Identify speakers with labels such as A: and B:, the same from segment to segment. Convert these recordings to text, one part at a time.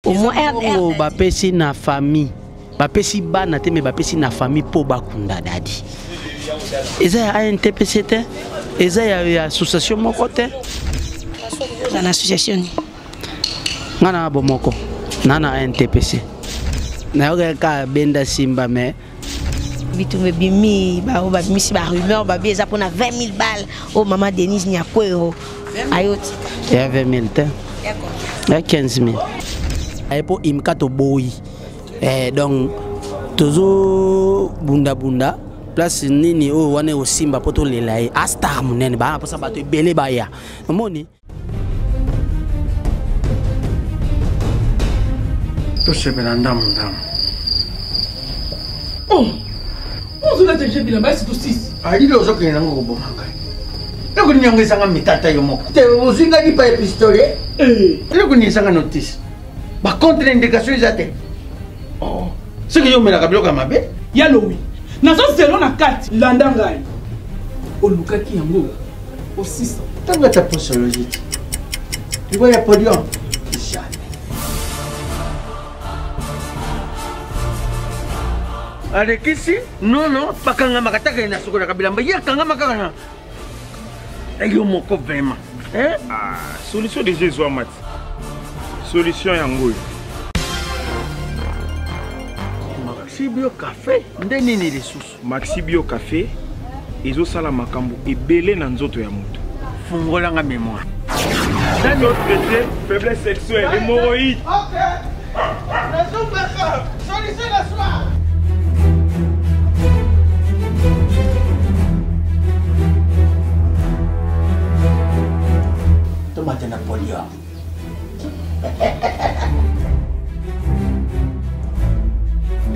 A: Au moins
B: Mbongo bapesi na famille, bapesi bana te, me bapesi na famille mpo bakunda dadi. Eza ya ANTPC te, eza ya association moko te.
A: Oza na association nini?
B: Nga na bomoko na ANTPC. Nayokaki kaka benda simba me
A: bitumba ebimi, bao babimisi ba rumeur, babi eza mpona 20 000 balles oyo mama Denise Nyakwero ayoti.
B: Ya 20 000 te, ya 15 000. Aye mpo imka toboyi. Donc tozo bunda bunda place nini oyo wana ekosimba mpo tolela ye. A star monene, baa mposa bato ebele baya. Omoni?
C: Tosepela ndamu ndamu.
D: Oh! Ozolata je bilamba esi tosisi.
C: Alili ozokende nango koboma ngai. Eloko nini yango ezanga mitata yo moko? Te ozwi ngai lipa ya pistolet? Eloko nini ezanga notice? Ba contre indication eza te. Oh, soki yo omelaka biloko ya mabe?
D: Ya lowi, nazo zelo na kati, landa ngai. Olukaki yango osisa.
C: Ntango ata posologie te. Liwa ya podium? Jamais. Alekisi nono bakangamaka taka ye nasukolaka bilamba ye akangama kaka na yo moko vraiment. Hein?
E: Ah, solution déjà ezwama ti. Solution yango oyo.
C: Maxi Bio Café nde nini lisusu?
E: Maxi Bio Café ezosala makambo ebele na nzoto ya moto.
C: Fungolanga mémoire.
E: Traité faiblesse sexuelle, hémorroïde.
C: Ok. Nazombaka. Solution na soir. Tomate na polio.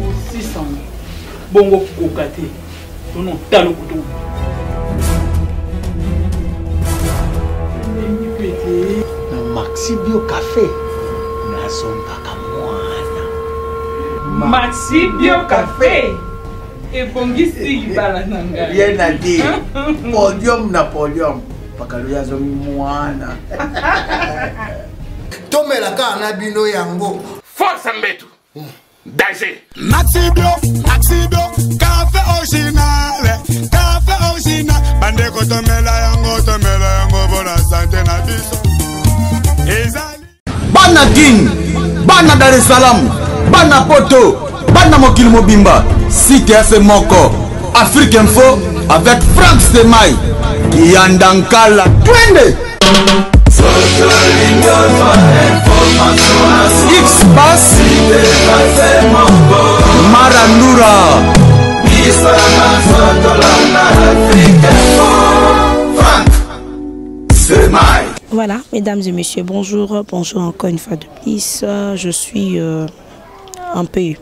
D: Osisa bongo koka te. Tono talo kutu.
C: Na Maxi Bio Café nazombaka mwana.
D: Maxi Bio Café ebongisi libala na ngai.
C: Rien à dire. Podium na podium. Pakalo ya zongi mwana.
F: Tomela kaka na bino yango.
E: Force mbetu. Danger.
F: Maxi Bio, Maxi Bio, café original, café original. Bandeko tomela yango, tomela yango bona santé na biso. Ezali
G: bana Kin, bana Dar es Salaam, bana Poto, bana mokili mobimba, site ya se moko, Afrique Info avec Franck Stemay, Kiyanda Nkala, twende! X-Pass, Marandura,
A: Voilà, mesdames et messieurs, bonjour, bonjour encore une fois de plus. Je suis un peu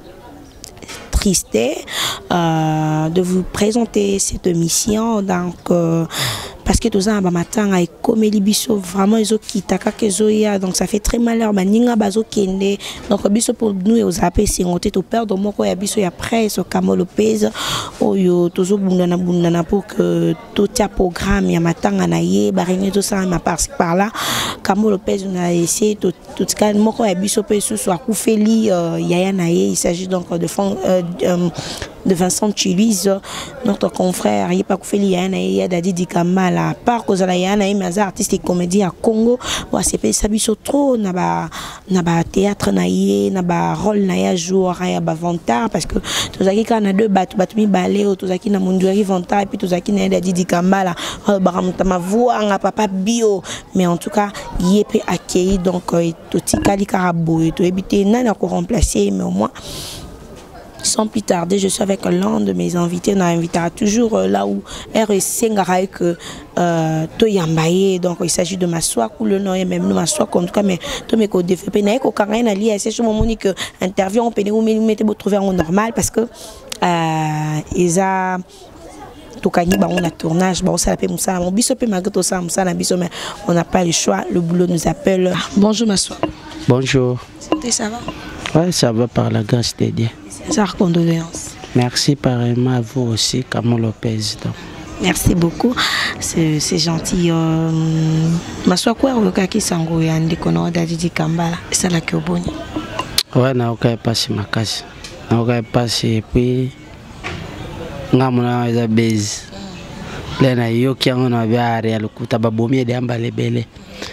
A: triste de vous présenter cette émission. Donc, parce que tout ça, matin, ekomeli biso vraiment ezokita kaka ezoya, donc ça fait très mal à baninga bazokende. Donc biso pour nous ezoza pe esengo te, toperdre moko ya biso ya presse Kamo Lopez oyo tozobundana bundana pour que totia programme ya matanga na ye, ba réunion tosalama par-ci par-là. Kamo Lopez on a essayé totika moko ya biso pe susu akufeli yaya na ye. Il s'agit donc de de Vincent Chilise, notre confrère. Il pas akufeli yaya na ye, ya Dadi Dikambala. Part kozala yaya na ye, mais aza artiste et comédien à Congo. Wa sepe sa biso trop na ba, na ba théâtre na ye, na ba rôle na ye joueur ya ba vantard, parce que tozaki ka na deux bato, bato mibale oyo tozaki na Mundueri vantard et puis tozaki na ye Dadi Dikambala. Oyo bakamuta mavua nga papa bio, mais en tout cas ye pe accueilli. Donc totikali kaka boye, toyebi te nani ako remplacer, mais au moins sans plus tarder, je suis avec l'un de mes invités. On a invité toujours là où RSC Ngaraï que Toyambaye. Donc il s'agit de Maswaku, le nom est même Maswaku en tout cas, mais to me ko développer. Na ko kanga na li c'est moment ni que interview on peut nous mettre pour trouver en normal parce que isa tokangi bango na tournage, bango sala pe musala. Bon, biso pe malgré tout ça, musala biso, mais on n'a pas le choix, le boulot nous appelle. Bonjour Maswaku.
B: Bonjour.
A: Santé, ça va?
B: Ouais, ça va par la grâce de Dieu.
A: Sincères condoléances.
B: Merci pareillement à vous aussi, Kamo Lopez. Donc.
A: Merci beaucoup, c'est gentil. Maswaku oyokaki sango ya ndeko na yo Dadi Dikambala, esalaki oboni?
B: Ouais, nayoka ye mpasi makasi, nayoka ye mpasi epuis nga mona eza base le nayoki yango na biare ya lokuta babomi ede mbala ebele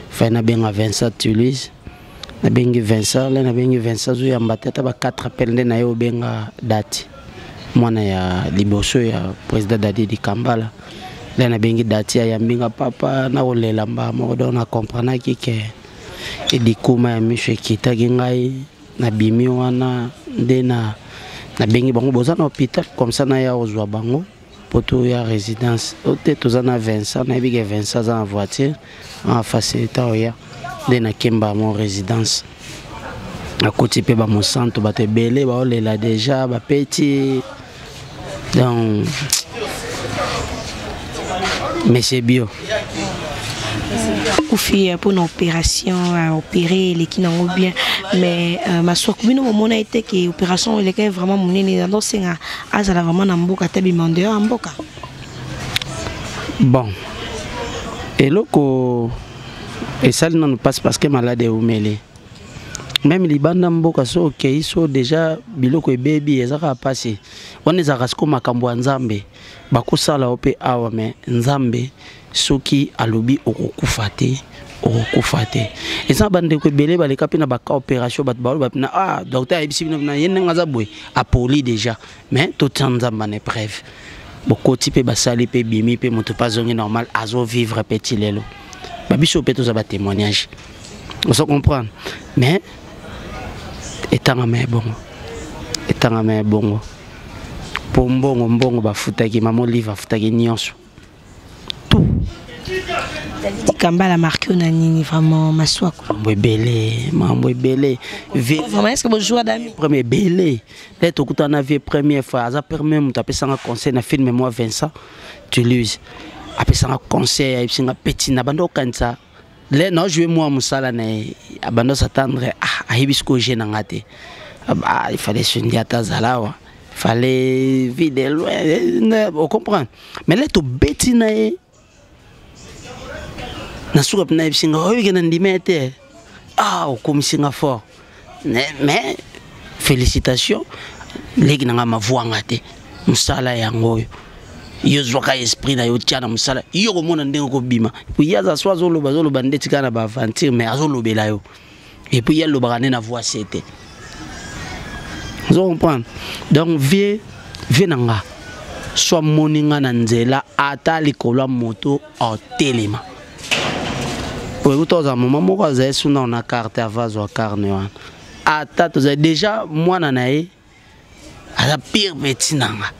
B: fai nabenga Vincent Tulise, nabengi Vincent, le nabengi Vincent azoyamba te ata ba 4 appel nde naye obenga dati mwana ya liboso ya président Dadi Dikambala. Le nabengi dati, ayambi nga, papa, nakolela mbaa moko. Donc na comprenaki ke edikuma ya miso ekitaki ngai. Nabimi wana nde na nabengi bango: boza na hôpital? Comme ça naya kozwa bango po toya résidence. O te, toza na Vincent, nayebi ke Vincent aza na voiture en facilité oya. Nde nakemba mo résidence, nakoti mpe bamosantu, bato ebele baolela déjà, bapeti. Donc monsieur Bio
A: Akufi mpona opération, opéré eleki nango bien, mais Maswaku, bino bomona ete ke opération eleki vraiment monene, azosenga azala vraiment na mboka ata bima en dehors ya mboka.
B: Bon, eloko esali nanu mpasi parce que malade eumeli même libanda mboka. So okei, so déjà biloko ebebi, eza kaka mpasi wana. Ezalaka sikoyo makambo ya Nzambe, bakosala yo mpe awa, mais Nzambe soki alobi okokufa te, okokufa te. Eza na bandeko ebele baleka mpe na baka opération, bato baloba mpena: ah, docteur ayebisi bino na ye ndenge aza boye, apoli déjà. Mais totia Nzambe na épreuve, bokoti mpe basali mpe bimi mpe moto mpe azongi normal, azovivre mpe ti lelo. Babiso mpe toza batémoignage, ozo comprendre. Mais etangama ya bongo, etangama ya bongo mpo mbongo, mbongo bafutaki, mama Olive afutaki nyonso tout.
A: Dikambala marqué na nini vraiment, Maswako?
B: Mambo ebele, mambo ebele.
A: Vraiment, est-ce que bozwa dami?
B: Premier ebele nde tokutana na vie première fois, aza premier moto apesanga conseil na film. Moi Vincent Toulouse apesanga conseil, ayebisinga: petit, na banda okanisa le na jouer mwa mosala na ye, abanda s'attendre, ah, ayebi sikoyo je na nga te. Ah, il fallait sundi ata azala awa, fallait vie de loin, ocomprendre. Mais le tobeti na ye na suka mpe nayebisi nga: oyebike na ndima ye te, ah, okomisi nga fort, mais félicitation, leki na nga mavwanga te. Mosala yango oyo yo zwaka esprit na yo, tia na mosala, yo komona ndenge kobima. Puis ye aza so azoloba, azoloba ndeti kaka na baaventure, mais azolobela yo. Et puis ye alobaka nde na voix se te, ozo comprendre. Donc vie, vie na nga, so amoni nga na nzela, ata likolo ya moto otelema, oyo ekuta ozala moma moko azali suna na carte ava azwa carne wana, ata tozali déjà mwana na ye aza pire petit na nga,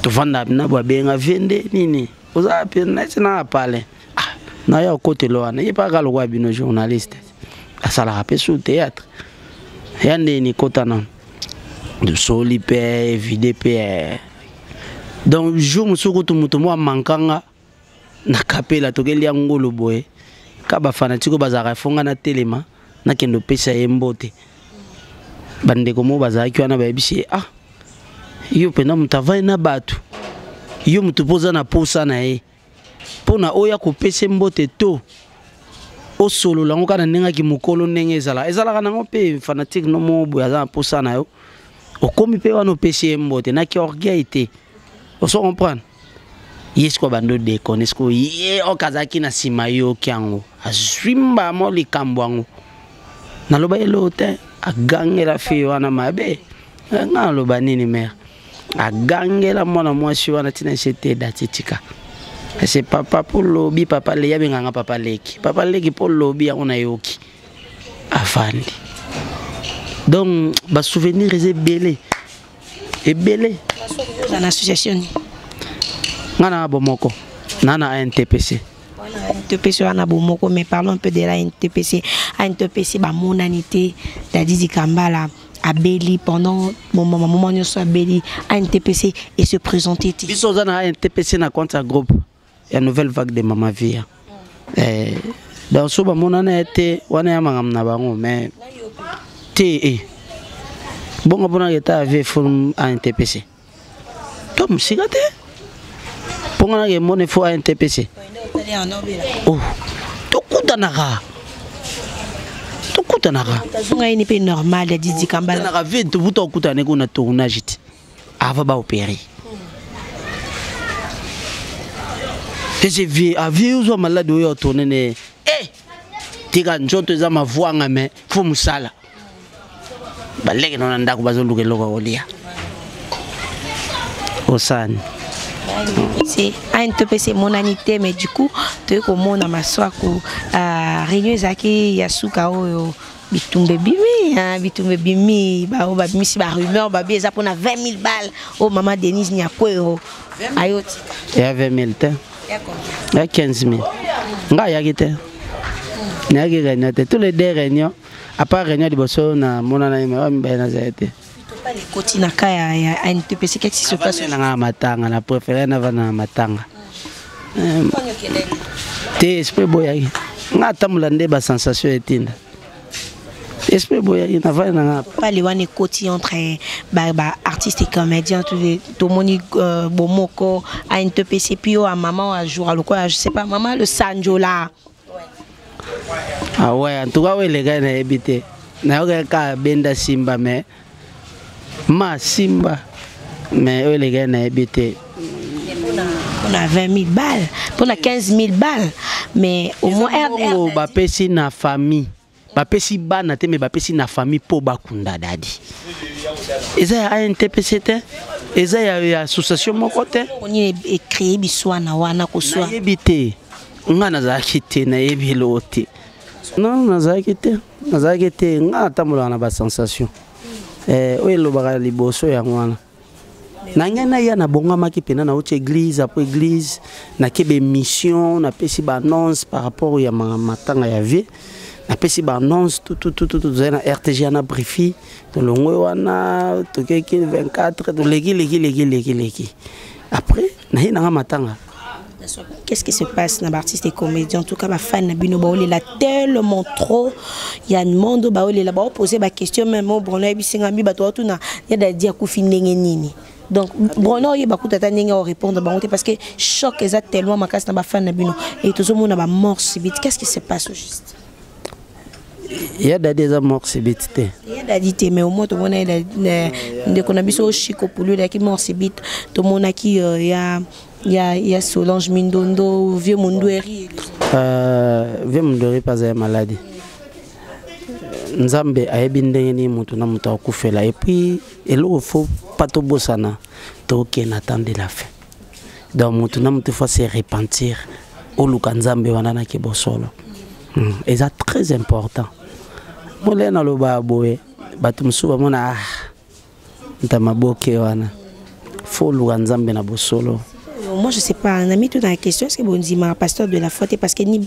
B: tovanda na bo abenga vie nde nini, oza pe neti na pale, ah, naya okotela wana. Ye mpe lokola bino journaliste, asalaka mpe sous théâtre ya ndeni, kota nano tosoli mpe vide mpe. Donc jour mosusu kutu moto mo amankanga na kapela, tokelia ngolo boye ka bafanatike oyo bazalaka efonga na telema, nakende opesa ye mbote. Bandeko mo bazalaki wana bayebisi ye: ah, yo mpenza moto avandi na bato, yo moto mpo oza na posa na ye mpo na oyo akopesa mbote to osolola yango kaka na ndenge aki mokolo, ndenge ezalaka, ezalaka nango mpe fanatique no moko boye aza na posa na yo, okomi mpe wana opesi ye mbote naki orgueil te, oso comprendre. Ye sikoyo bando dekone, sikoyo ye oyo azalaki na nsima yoki yango, azwi mbamo likambo yango, naloba eloo te, agangela fille wana mabe. Nga naloba nini, mare agangela mwana mwasi wana ntina ese te. Dati tika ese papa mpo lobi papa leki abenganga papa leki, papa leki mpo lobi yango nayoki avandi. Donc basouvenir eza ebele ebele.
A: Oza na association nini?
B: Nga na bomoko na ANTPC.
A: ANTPC wana bomoko, mais parlons un peu de la ANTPC. ANTPC bamonani te, Dadi Dikambala abeli pendant moment, moment nyonso abeli, ANTPC et se présenter te.
B: Biso oza na ANTPC na compte ya groupe ya Nouvelle Vague de Mama Via. Donc so bamonana ye te wana ya makambo na bango, mais te bongo mpona keta ave fo ANTPC to mosika te, mponga nake mona fo ANTPC. Oh, tokutanaka. Tokutanaka.
A: Azonga ye ni mpe normal ya Didi Kambala.
B: Tokutanaka vie, tovuta kokutana kuna tournage te avant baopérer. Ese vie avie ozwa malade oyo otourne ne e tika nzoto eza mavwanga, me fo mosala baleki no na ndako bazoluka eloko ya kolia osani.
A: C'est ANTPC emonani te, mais du coup toyei komona Maswaku, réunion ezalaki ya suka oyo bitumba ebimi, hein, bitumba ebimi, bao babimisi barumeur babi eza mpona 20 000 balles oyo mama Denise Nyakwero ayoti.
B: Ya 20 000 te, ya 15 000. Nga ayaki te, nayaki réunion te. Tous les deux réunions, à part réunion liboso namonana ye, oyo mibale nazali te.
A: Ekoti na ka ya ANTPC, qu'est-ce qui se passe?
B: Nanga matanga, na préféré navanda na matanga te. Esprit boyaki nga atambola nde basensation etinda, esprit boyaki navandi nanga.
A: Pale wana ekoti entre baartiste et comédien, tomoni bomoko ANTPC, puis oyo ya mama oyo ajour lokola, je sais pas, mama le Sanjola.
B: Ah ouais, en tout cas oyo elekaki nayebi te. Nayokaki kaka benda simba, mais ma simba, mais oyo elekaki nayebi te.
A: Mpona 20 000 balles, mpona 15 000 balles, mais au moins
B: Bongo bapesi na famille, bapesi bana te, me bapesi na famille mpo bakunda dadi. Eza ya ANTPC te, eza ya association moko te.
A: Nini ecréer biswana wana, koswa?
B: Nayebi te, nga nazalaki te, nayebi eloko te. Non, nazalaki te, nazalaki te. Nga natambolaka na basensation oyo elobaka liboso yango wana. Na ngai naya nabongamaki mpena, nauti église, après église nake bémission, napesi baannonce par rapport ya matanga ya vie, napesi baannonce tutututu. Tozali na RTG na brifi, tolongwe wana, tokeki 24, toleki leki leki leki leki, après naye nanga matanga.
A: Qu'est-ce qui se passe dans l'artiste et comédien? En tout cas, ba fan na bino baolela tellement trop. Il y a un monde baolela, ba poser ba question même au Bruno ebisinga mi bato tuna ya da dia kufi ndenge nini. Donc Bruno ye bakuta ta ndenge o répondre bango te, parce que choc eza tellement makasi na ba fan na bino et tozomona ba mort subite. Qu'est-ce qui se passe au juste?
B: Ya dadi eza mort subite te.
A: Ya dadi te, mais au moins tomona ndeko na biso Chico Pulu elaki mort subite. Tomonaki ya Solange Mindondo, vieux Mundueri.
B: Vieux Mundueri mpe azali maladi. Nzambe ayebi ndenge nini moto na moto akufela. Et puis eloko fo pa tobosana, tokende na temps de la fin. Donc moto na moto faut se repentir, oluka Nzambe wana naki bosolo. Eza très important. Mole naloba boye, bato mosusu bamona ah nta maboke wana. Fo oluka Nzambe na bosolo.
A: Moi, je sais pas, un ami tout dans la question, est-ce que bon dit pasteur de la foi, parce que ni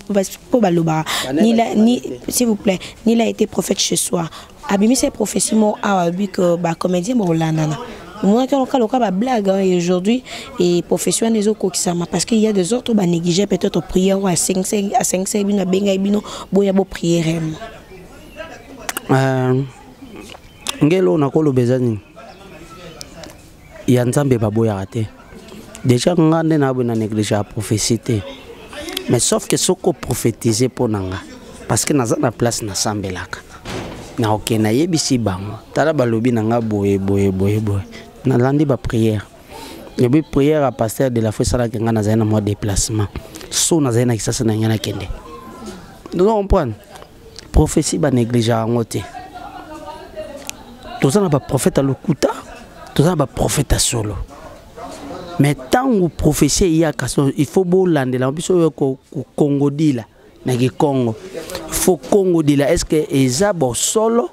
A: pour baloba, ni la, ni, s'il vous plaît, ni il a été prophète chez soi. Abimi ces prophéties mo a vu que ba comédien bon là nana. Moi quand on a ba blague, hein, et aujourd'hui et profession les autres qui ça parce qu'il y a des autres ba négliger peut-être prière ou à 5 5 à 5 5 bino benga bino boya bo prière.
B: Ngelo nakoloba eza nini ya Nzambe baboyaka te. Déjà nga nde naboye na néglige ya prophétie te, mais sauf que soki oprophétise mpo na nga, parce que naza na place nasambelaka, na okende nayebisi bango: tala, balobi na nga boye boye boye boye. Nalandi baprière ebi prière ya pasteur de la foi esalaki nga nazali na mwa déplacement, so nazali na Kisasa na ngai nakende. Ozo comprendre, prophétie banéglige yango te. Toza na baprophète ya lokuta, toza na baprophète ya solo, mais ntango prophétie eyaka, il faut bolandela biso oyo kokongodila na kikongo. Faut kongodila, est ce que eza bosolo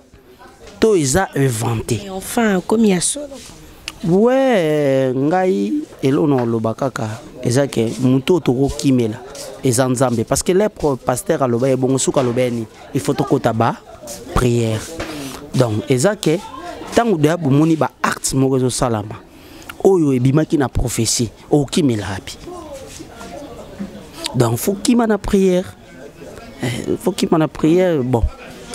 B: to eza inventé?
A: Et enfin comme il y a solo.
B: Ouais, ngai eloko na koloba kaka eza ke motu oyo tokokimela eza Nzambe, parce que le pasteur aloba ye bongo, suka aloba ye nini, il faut tokota ba prière. Donc eza ke ntango deya bomoni ba acte moko ezosalama oyo ebimaki na prophétie, okimela wapi? Donc faut kima na prière, faut kima na prière. Bon,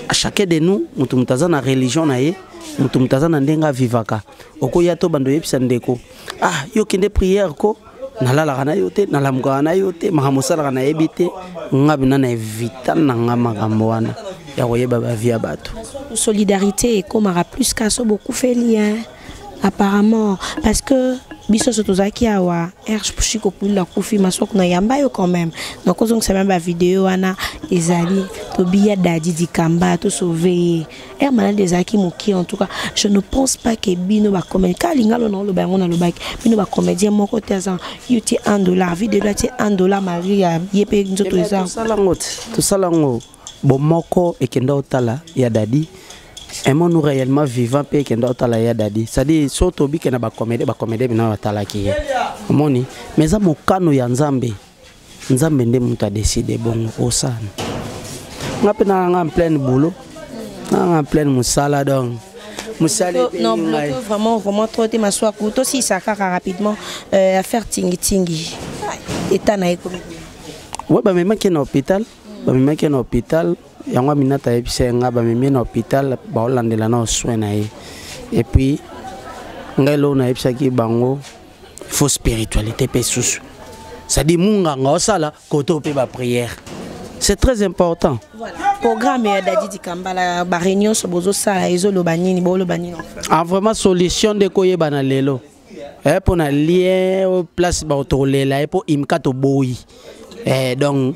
B: à chacun de nous, moto aza na religion na ye, moto aza na ndenge avivaka. Okoya to bando oyebisa ndeko: ah, yo kende prière ko, nalalaka na yo te, nalamukaka na yo te, makambo osalaka nayebi te. Nga bina na evita na nga makambo wana. ya koyeba bavie ya bato.
A: Solidarité ekomaka plus kaso bokufeli, hein? Apparemment, parce que biso so tozalaki awa, r Chiko Pululu akufi, Maswaku na yamba yo quand même. Donc ozongisa même bavideo wana ezali tobiya Dadi Dikamba, tosauve ye r malade ezalaki mokie. En tout cas, je ne pense pas que bino bacomédien ka lingalo na oloba yango, nalobaki bino bacomédien moko te aza yo tie 1 dollar, video atie 1 dollar, Maria ye mpe nzoto eza.
B: Tosala yango te, tosala yango bomoko ekenda otala ya Dadi. Aimons-nous réellement vivant mpe ekenda otala ya Dadi, c'est-à-dire so tobike na bacomédien, bacomédien bino batalaki ye, omoni, mais eza mokano ya Nzambe. Nzambe nde moto adécider bongo. Osana nga mpe nanga en pleine boulot, nanga en pleine mosala, donc mosala.
A: Non, bloqué vraiment, vraiment trop te. Maswaku, tosisa kaka rapidement affaire Tingitingi, état na ye komi?
B: We, bamemaki na hôpital, bamemaki na hôpital yango. Aminata ayebisa ye nga bamemi na hôpital, baolandela na soin na ye. Et puis ngai eloko nayebisaki bango, faut spiritualité mpe susu, c'est-à-dire munganga osala kote mpe baprière, c'est très important.
A: Voilà. Programme ya Dadi Dikambala, baréunion so bozosala, ezoloba nini? Boloba nini?
B: Ah, vraiment solution nde koyebana lelo mpo na lien oyo place bakotokolela ye mpo imka toboyi. Donc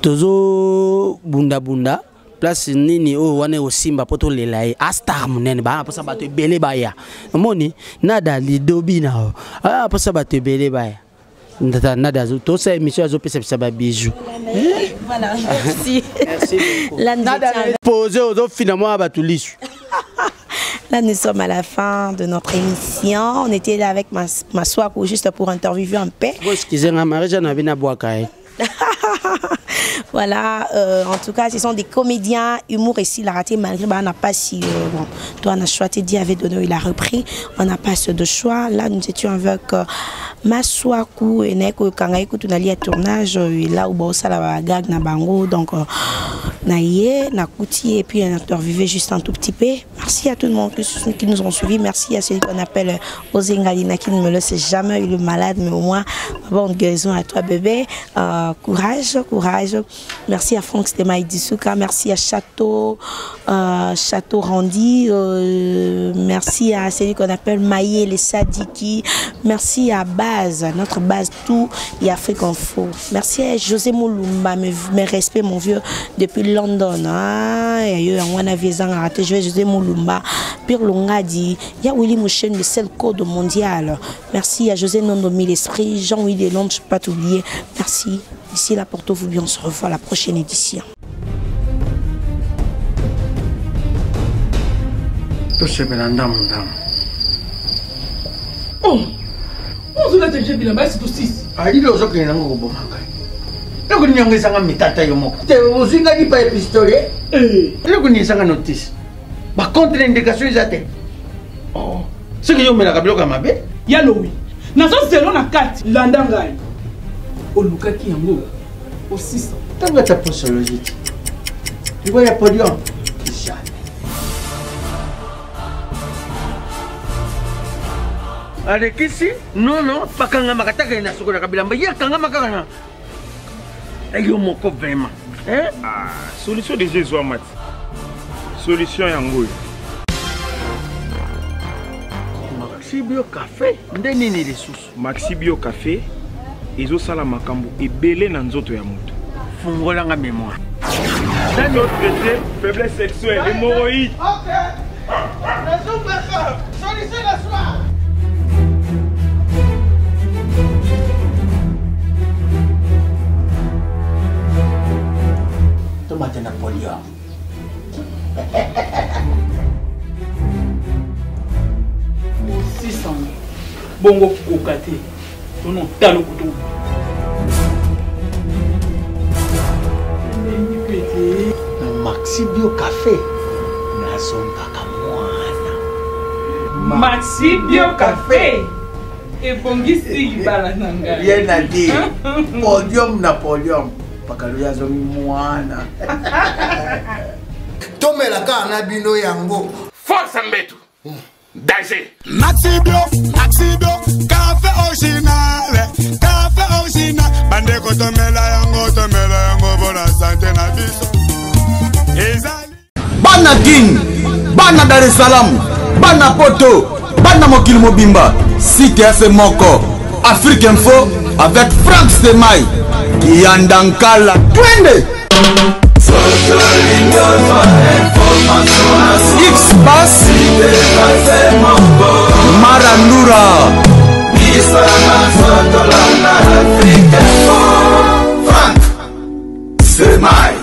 B: tozobundabunda place nini oyo wana ekosimba mpo tolela ye. Astar monene baa mposa bato ebele baya, omoni nada lidobi na aya mposa bato ebele baya. Nada tosala émission, azopesa bisa babiju.
A: Voilà, merci.
B: Merci beaucoup.
A: Là, nous
B: Nada
A: étions
B: pose ozofina mwa bato lisu.
A: Là, nous sommes à la fin de notre émission. On était là avec Maswaku juste pour interviewer un peu.
B: Excusez nga, Marie-Jeanne abina bwaka ye.
A: Voilà, en tout cas, ce sont des comédiens. Humour ici, il a raté malgré, bah, on n'a pas si. Bon, toi, on a choisi, dit avait donné, il a repris. On n'a pas ce de choix. Là, nous étions avec Maswaku et Neko Kanga, écoute, on a lié tournage, là où bon, ça, la gag na bango. Donc, na yé, na kuti, et puis on a interviewé juste un tout petit peu. Merci à tout le monde qui nous ont suivis. Merci à celui qu'on appelle Ozengalina qui ne me laisse jamais, il est malade, mais au moins, bonne guérison à toi, bébé. Courage, courage. Merci à Franck Stemaï Dissouka, merci à Château Randy, merci à celui qu'on appelle Maïe les Sadiki, merci à Base, notre base tout et Afrique Info. Merci à José Moulumba, mes respects mon vieux depuis London. Ah, et on a vu raté, je vais José Moulumba, Pire Longadi, il y a Willy Mouchen, le seul code mondial. Merci à José Nondo Mille Esprit, Jean-Louis Delondres, je ne peux pas t'oublier. Merci. Ici, là, portez-vous bien, on se revoit à la prochaine édition.
C: Tosepela ndamu ndamu.
D: Oh, ozolata je bilamba esi tosisi.
C: Alili ozokende nango koboma ngai. Eloko nini yango ezanga mitata yo moko te? Ozwi ngai lipa ya pistolet. Eloko nini ezanga notice? Bacontre indication eza te. Oh, soki yo omelaka biloko ya mabe.
D: Ya lowi, nazozelo na kati. Landa ngai, olukaki yango osisa.
C: Ntango ata posologie te, liwa ya podium, jamais. Alekisi nono, bakangamaka taka na sokolaka bilamba, ye akangama kaka na yo moko vraiment. Hein?
E: Ah, solution déjà ezwama ti. Solution yango oyo.
C: Maxi Bio Café nde nini lisusu?
E: Maxi Bio Café ezosala makambo ebele na nzoto ya moto.
C: Fungolanga mémoire.
E: Traité faiblesse sexuelle, hémorroïde.
C: Ok, nazobaka solution na soir. Tomate na podium.
D: Osisa bongo koka te, tono talo kutu pete.
C: Na Maxi Bio Café nazongaka mwana.
D: Maxi Bio Café ebongisi libala na ngai.
C: Rien à dire, podium na podium, pakalo azongi mwana.
H: Tomela kaka na bino yango.
I: Force mbetu danger.
F: Maxi Bio, Maxi Bio, café original, café original. Bandeko tomela yango, tomela yango, bona santé na biso. Ezali.
G: Bana Kin, bana Dar es Salaam, bana Poto, bana mokili mobimba, site ya se moko. Afrique Info avec Frank Semai. Kiyanda Nkala, twende! X-Bass Marandura
F: Frank Semai.